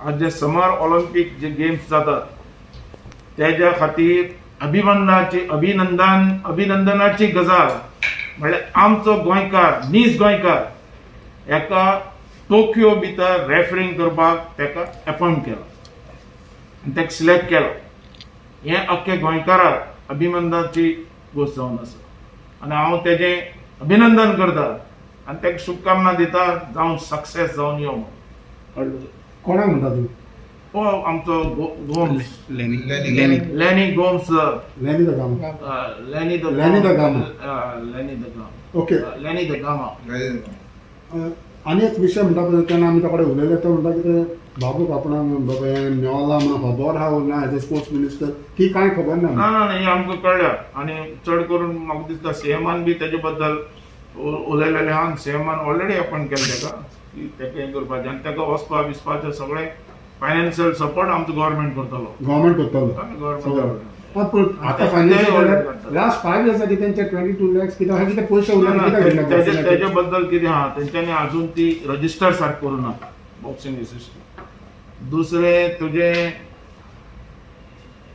आज जे summer Olympic जे games जातात तेज्या खातीर अभिनंदनाची अभिनंदन अभिनंदनाची गजाल म्हणल्यार आमचो गोंयकार, नीज गोंयकार एका टोकियो भितर रेफरींग करपाक ताका एपॉयंट केला आनी ताका सिलेक्ट केला. हें अख्खे गोंयकाराक अभिनंदनाची गोश्ट जावन आसा आनी हांव तेजें अभिनंदन करता आनी ताका शुभकामना दिता, जावन सक्सेस जावन यो म्हणून. कोणाक म्हणटा तूं? हो आमचो गोम्स, लेनी. लेनी. लेनी. Lenny Gomes. Lenny the Gama. Lenny the Lenny da Gama. Lenny the Gama. Okay. Lenny the Gama. आनी एक विशय म्हणटा पळय, तेन्ना आमी ताका कडेन उलयले, तो म्हणटा कितें बाबूक आपणाक बाबा हें मेवला म्हणून खबर आहा ना, एज अ स्पोर्ट्स मिनिस्टर ती कांय खबर ना. ना ना, हें आमकां कळ्ळ्या आनी चड करून म्हाका दिसता सीएमान बी तेजे बद्दल उलयलेलें आहा आनी सीएमान ऑलरेडी अपॉयंट केलें ताका की ताका हें करपाचें आनी ताका वचपा बिचपाचें सगळें फायनान्शियल सपोर्ट आमचो गव्हर्मेंट करतलो. गव्हर्मेंट करतलो. गव्हर्मेंट. हय, पूण आतां फायनान्शियल लास्ट 5 इयर्साची तेंचे 22 लॅक्स कितें अशें कितें पयशे उरले, कितें घेतले? तेजे बद्दल कितें आहा, तेंच्यांनी अजून ती रजिस्टर सारकें करूं ना बॉक्सिंग एसोसिएशन. दुसरें तुजें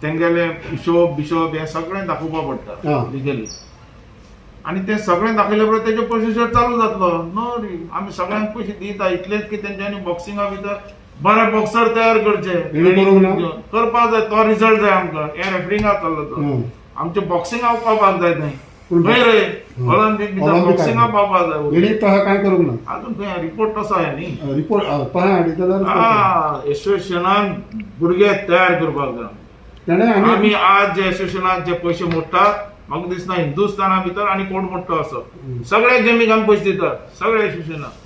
तेंगेलें हिशोब बिशोब हें सगळें दाखोवपा पडटा लिगली आनी तें सगळें दाखयल्या उपरांत तेजें प्रोसिजर चालू जातलो. नो रे, आमी सगळ्यांक पयशे दिता इतलेंच की तेंच्यांनी बॉक्सिंगा भितर बरे बॉक्सर तयार करचे. हेणी करूंक ना? करपाक जाय, तो रिजल्ट जाय आमकां. हें रेफरिंगा चल्लो तो आमच्या बॉक्सिंगाक पावपाक जाय थंय. पूण खंय रे, ऑलिम्पीक भितर ऑलिम्पिकाक. बॉक्सिंगाक पावपाक जाय. हेणी तशें कांय करूंक ना. अजून खंय रिपोर्ट तसो आहे न्ही. रिपोर्ट तशें हाडिता जाल्यार एसोसिएशनान भुरगे तयार करपाक जाय. तेणें आनी आमी आज जे एसोसिएशनाक जे पयशे मोडटात, म्हाका दिसना हिंदुस्थाना भितर आनी कोण मोडटा असो. सगळ्या गेमीक आमी पयशे दितात सगळ्या एसोसिएशनाक.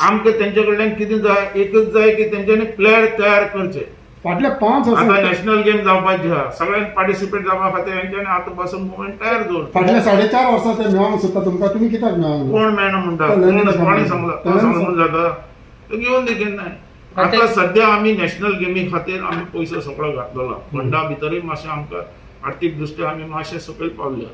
आमकां तेंचे कडल्यान कितें जाय, एकच जाय की तेंच्यांनी प्लेयर तयार करचे. फाटल्या 5 आतां वर्सां नॅशनल गेम जावपाची आहा, सगळ्यांक पार्टिसिपेट जावपा खातीर हेंच्यांनी आतां पासून मुवमेंट तयार दवरता. फाटल्या 4.5 वर्सां ते मेळोंक सोदता तुमकां, तुमी कित्याक मेळोंक ना? कोण मेळना म्हणटा? तो कोण लेनी कोणी सांगला? कोण तो सांगला म्हणून जाता? तो घेवन दी केन्नाय. आतां सद्या आमी नॅशनल गेमी खातीर आमी पयसो सगळो घातलेलो, फंडा भितरूय मातशें आमकां आर्थीक दृश्ट्या आमी मातशें सकयल पावल्या.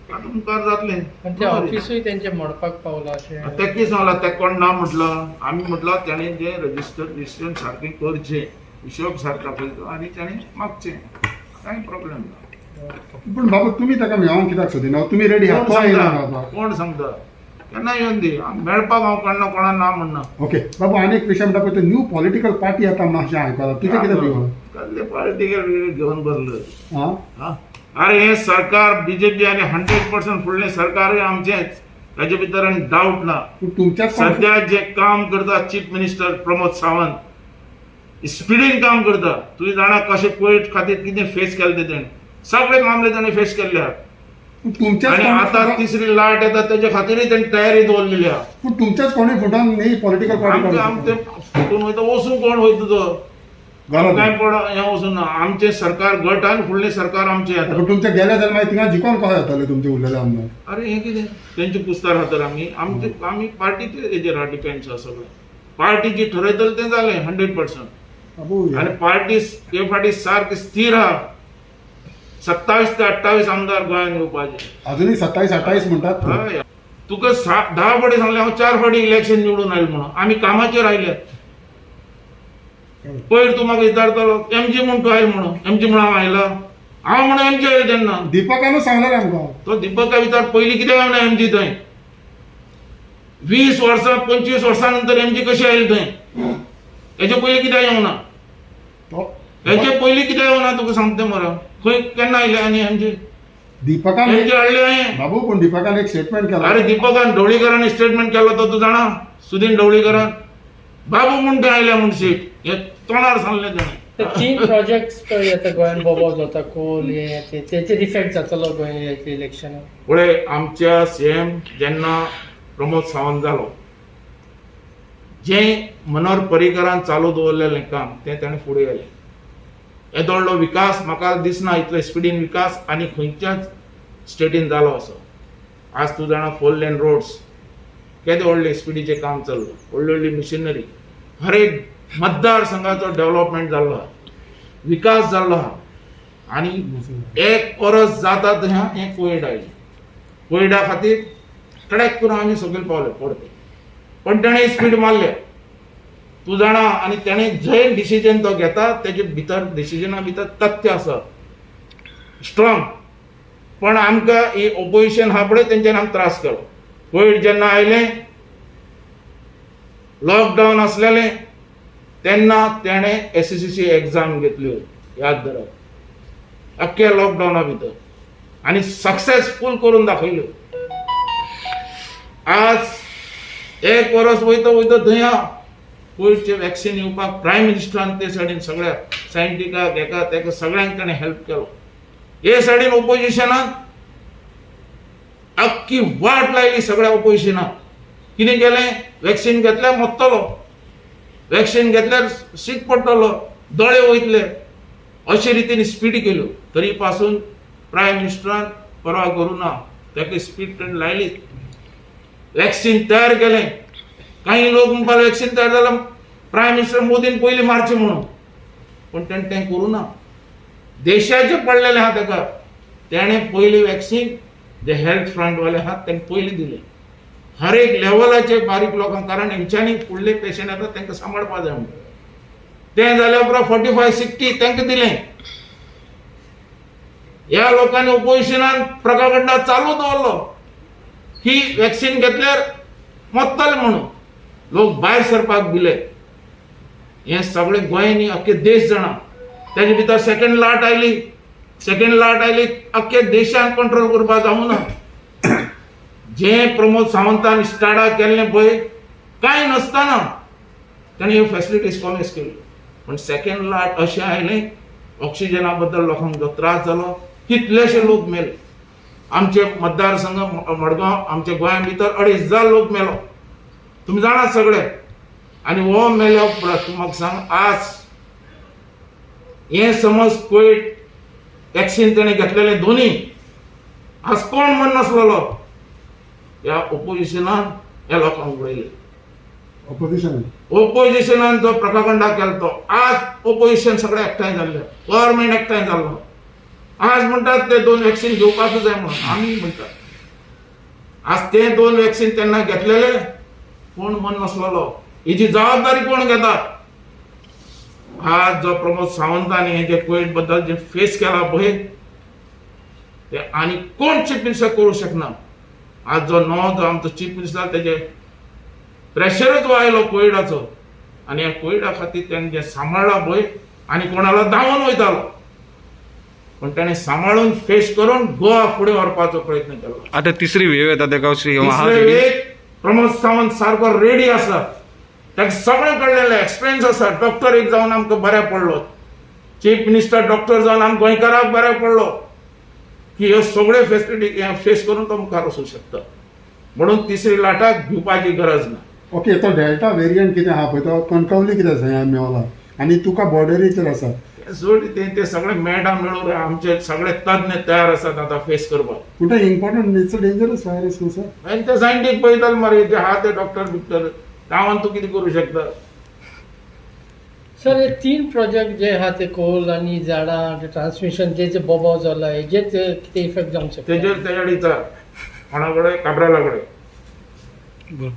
आतां मुखार जातलें. आनी ते ऑफिसूय तेंचे मोडपाक पावला अशें. तें कितें सांगलां, तें कोण ना म्हटलं, आमी म्हटलं तेणें जें रजिस्टर रजिस्ट्रेशन सारकें करचें, हिशोब सारको दाखयचो आनी तेणें मागचें, कांय प्रॉब्लेम ना. पूण बाबू तुमी ताका मेळोंक कित्याक सोदिना? तुमी रेडी आहा, कोण तो येयना सांगता? मेळपाक. कोण सांगता? केन्ना येवन दी मेळपाक, हांव कोण ना कोणाक ना म्हणना. ओके बाबू, आनी एक विशय म्हणटा पळय, ते न्यू पॉलिटिकल पार्टी येता म्हणून अशें आयकलां, तुजें कितें व्यू? कसले पॉलिटिकल घेवन बसले? आं. हा? अरे हे सरकार बीजेपी आनी 100% फुडलें सरकारय आमचेंच, ताजे भितर आनी डावट ना. पूण तुमच्याच कोण- सध्या जे काम करता चीफ मिनिस्टर प्रमोद सावंत, स्पिडीन काम करता. तुवें जाणा कशें कोविड खातीर कितें फेस केलें तें, तेणें सगळे मामले ताणें फेस केल्ले आहात. पूण तुमच्याच आनी कोण- आतां तिसरी लाट येता, तेजे खातीरय तेणी तयारी दवरलेली आहा. पूण तुमच्याच कोणी फुटोन न्ही पॉलिटिकल पार्टी आमचे आमचे फुटून वयता, वचूं कोण वयता तो गलत. काय पड हें वचूं ना. आमचें सरकार घट आनी फुडलें सरकार आमचें येता. पूण तुमचे गेले जाल्यार मागीर थिंगा जिखोन कशें जातले तुमचे उरलेले आमदार? अरे हें कितें तेंचे पुस्तार आहा तर आमी आमचे आमी पार्टीचे हेजेर आहा, डिपेंड्स आहा सगळें. पार्टी जी ठरयतली तें जालें 100%. बाबू आनी पार्टी हे फाटी सारकी स्थीर आहा. 27 ते 28 आमदार गोंयांत येवपाचे. अजूनही 27 28 म्हणटात तूं. हय, तुका 10 फावटी सांगलें हांव, 4 फावटी इलेक्शन निवडून आयलो म्हणून. आमी कामाचेर आयल्यात. पयर तूं म्हाका विचारतालो एमजी म्हूण तूं आयल म्हणून, एमजी म्हणून हांव आयला, हांव म्हणून एमजी आयलो तेन्ना. दीपकानूच सांगलें आमकां. तो दीपका विचार पयलीं कित्याक येवना एमजी थंय? 20 वर्सां 25 वर्सां नंतर एमजी कशी आयली थंय? हेचे पयलीं कित्याक येवना? तो हेचे पयलीं कित्याक येवना तुका सांगता मरे. खंय केन्ना आयले आनी एमजी? दीपकान एमजी हाडले हांवें. बाबू, पूण दीपकान एक स्टेटमेंट केला. अरे दीपकान ढवळीकरान स्टेटमेंट केलो तो तूं जाणा, सुदीन ढवळीकरान बाबू म्हूण थंय आयल्या म्हूण सीट हे तोंडार सांगलें ताणें. ते 3 प्रोजेक्ट्स पळय आतां गोंयान बोबाव जाता, कोल हे ते, तेचेर इफेक्ट जातलो गोंय इलेक्शनाक? पळय, आमच्या सीएम जेन्ना प्रमोद सावंत जालो, जें मनोहर पर्रीकरान चालू दवरलेलें काम तें ताणें फुडें व्हेलें. येदो व्हडलो विकास म्हाका दिसना इतलो स्पिडीन विकास आनी खंयच्याच स्टेटीन जालो असो. आज तूं जाणा 4 लेन रोड्स केदे व्हडले स्पिडीचें काम चल्लां, व्हडली व्हडली मिशिनरी, हर एक मतदारसंघाचो डेव्हलपमेंट जाल्लो आहा, विकास जाल्लो आहा. आनी एक वर्स जाता थंय हें कोविड आयलें. कोविडा खातीर ट्रॅक करून आमी सकयल पावले परते, पण ताणें स्पीड मारल्या. तूं जाणा, आनी तेणें जे डिसिजन तो घेता तेजे भितर डिसिजना भितर तथ्य आसा स्ट्रॉंग. पण आमकां ही ओपोजिशन आहा पळय तेंच्यानी आमकां त्रास केलो. कोवीड जेन्ना आयलें, लॉकडावन आसलेलें तेन्ना तेणें SSC exam घेतल्यो, याद धरात, अख्ख्या लॉकडावना भितर, आनी सक्सेसफूल करून दाखयल्यो. आज एक वरस वयता वयता थंय आहा कोविडचें वॅक्सिन येवपाक प्रायम मिनिस्टरान ते सायडीन सगळ्या सायंटिकाक हेका तेका सगळ्यांक ताणें हेल्प केलो. हे सायडीन ओपोजिशनान अख्खी वाट लायली सगळ्या ओपोजिशनाक. कितें केलें, वॅक्सिन घेतल्यार मरतलो, वॅक्सिन घेतल्यार सीक पडटलो, दोळे वयतले, अशे रितीन स्पीड केल्यो. तरी पासून प्रायम मिनिस्टरान परवा करूं ना, ताका स्पीड ताणें लायलीच. वॅक्सिन तयार केलें. काही लोक म्हणपाक वॅक्सिन तयार जाल्यार प्रायम मिनिस्टर मोदीन पयलीं मारचें म्हणून, पूण तेणें तें करूं ना. देशाचें पडलेलें आहा ताका, तेणें पयलीं वॅक्सिन जे हेल्थ फ्रंटवाले आहात तांकां पयलीं दिलें. हर एक लेवलाचे बारीक लोकांक, कारण हेंच्यांनी फुडले पेशंट येता तांकां सांबाळपा जाय म्हणून. तें जाल्या उपरांत 45 60 तांकां दिलें. ह्या लोकांनी ओपोजिशनान प्रकागंडा चालू दवरलो की वॅक्सिन घेतल्यार मरतले म्हणून, लोक भायर सरपाक भिले. हें सगळें गोंय न्ही अख्खे देश जाणा. तेजे भितर सेकंड लाट आयली, सेकंड लाट आयली, अख्खे देशान कंट्रोल करपाक जावूं ना. जे प्रमोद सावंतान स्टार्टा केल्लें पळय, कांय नासतना ताणें ह्यो फेसिलिटीज कॉमेस केल्यो. पूण सेकंड लाट अशें आयलें, ऑक्सिजना बद्दल लोकांक जो त्रास जालो, कितलेशे लोक मेले. आमचे मतदारसंघ मडगांव, आमच्या गोंया भितर 2,500 लोक मेलो, तुमी जाणात सगळे. आनी हो मेल्या उपरांत तूं म्हाका सांग, आज हें समज कोविड वॅक्सिन तेणें घेतलेलें दोनी, आज कोण म्हण नासलेलो. ह्या ओपोजिशनान ह्या लोकांक उडयले. ऑपोजिशन ओपोजिशनान जो प्रकागंडा केलो तो आज ओपोजिशन सगळें एकठांय जाल्लें, गव्हर्मेंट एकठांय जाल्लो. आज म्हणटात ते 2 वॅक्सिन घेवपाकूच जाय म्हणून, आमी म्हणटात आज ते 2 वॅक्सिन तेन्ना घेतलेले कोण मन नासलेलो. हेजी जबाबदारी कोण घेता? आज जो प्रमोद सावंतानी हे जे कोविड बद्दल जे फेस केला पळय, ते आनी कोण चीफ मिनिस्टर करूं शकना. आज जो नवो जो आमचो चीफ मिनिस्टर, तेजे प्रेशरच जो आयलो कोविडाचो, आनी ह्या कोविडा खातीर तेणें जें सांबाळ्ळां पळय, आनी कोणालो धांवून वयतालो, पूण तेणें सांबाळून फेस करून गोवा फुडें व्हरपाचो प्रयत्न केलो. आता तिसरी वेव येता तेका तिसरे वेग प्रमोद सावंत सारको रेडी आसा, ताका सगळें कळ्ळेलें, एक्सपिरियन्स आसा. डॉक्टर एक जावन आमकां बऱ्याक पडलो, चीफ मिनिस्टर डॉक्टर जावन आमकां गोंयकाराक बऱ्याक पडलो की ह्यो सगळ्यो फेसिलिटी फेस करून तो मुखार वचूंक शकता. म्हणून तिसरी लाटाक भिवपाची गरज ना. ओके, तो डेल्टा वेरियंट कितें आहा पळय, तो कणकवली कितें आसा ह्या मेवला आनी तुका बॉर्डरीचेर आसा. सोड ते, ते सगळे मेळटा मेळून आमचे सगळे तज्ञ तयार आसात आतां फेस करपाक. पूण ते important, it's a dangerous virus न्हू सर? आनी ते सायंटिस्ट पळयताले मरे, जे आहा ते डॉक्टर बिक्टर, गांवांत तूं कितें करूं शकता? सर, हे 3 प्रोजेक्ट जे आहा ते कोल आनी झाडां ट्रान्समिशन जे जे बोबाव जाला हेजेर कितें इफेक्ट जावंक शकता? तेजेर तेज्या विचार कोणा कडेन, काब्राला कडेन.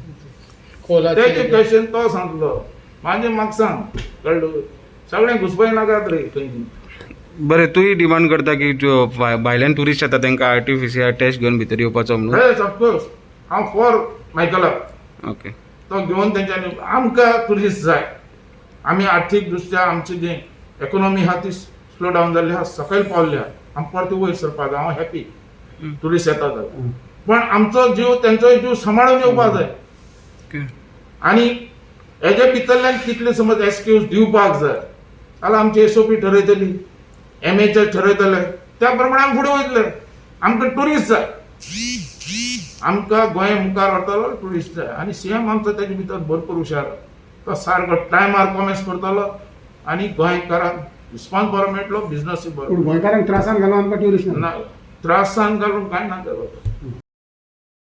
कोलाचे तेजें क्वेश्चन तो सांगतलो, म्हाजें म्हाका सांग, कळ्ळें? सगळें घुसपय नाकात रे खंय. बरें, तूंय डिमांड करता की जो भायल्यान ट्युरिस्ट येता तांकां RT-PCR test घेवन भितर येवपाचो म्हणून? येस, ऑफकोर्स, हांव फॉर मायकलाक. तो घेवन तेंच्यांनी आमकां ट्युरिस्ट जाय. आमी आर्थीक दृश्ट्या आमची जी इकॉनॉमी आहा ती स्लो डावन जाल्ली आहा, सकयल पावल्ली आहा, आमी परती वयर सरपाक जाय. हांव हॅपी ट्युरिस्ट येता जाल्यार, पण आमचो जीव तेंचोय जीव सांबाळून येवपाक जाय. आनी हेजे भितरल्यान कितले समज एक्सक्यूज दिवपाक जाय जाल्यार आमची SOP ठरयतली, MHA ठरयतले, त्या प्रमाणे आमी फुडें वयतले. आमकां ट्युरिस्ट जाय, आमकां गोंय मुखार व्हरतलो ट्युरिस्ट जाय. आनी CM आमचो तेजे भितर भरपूर हुशार, तो सारको टायमार कॉमेस करतलो आनी गोंयकारांक रिस्पॉन्स बरो मेळटलो, बिजनसूय बरो. पूण गोंयकारांक त्रासान घालून आमकां ट्युरिस्ट ना, त्रासान घालून कांय ना करप.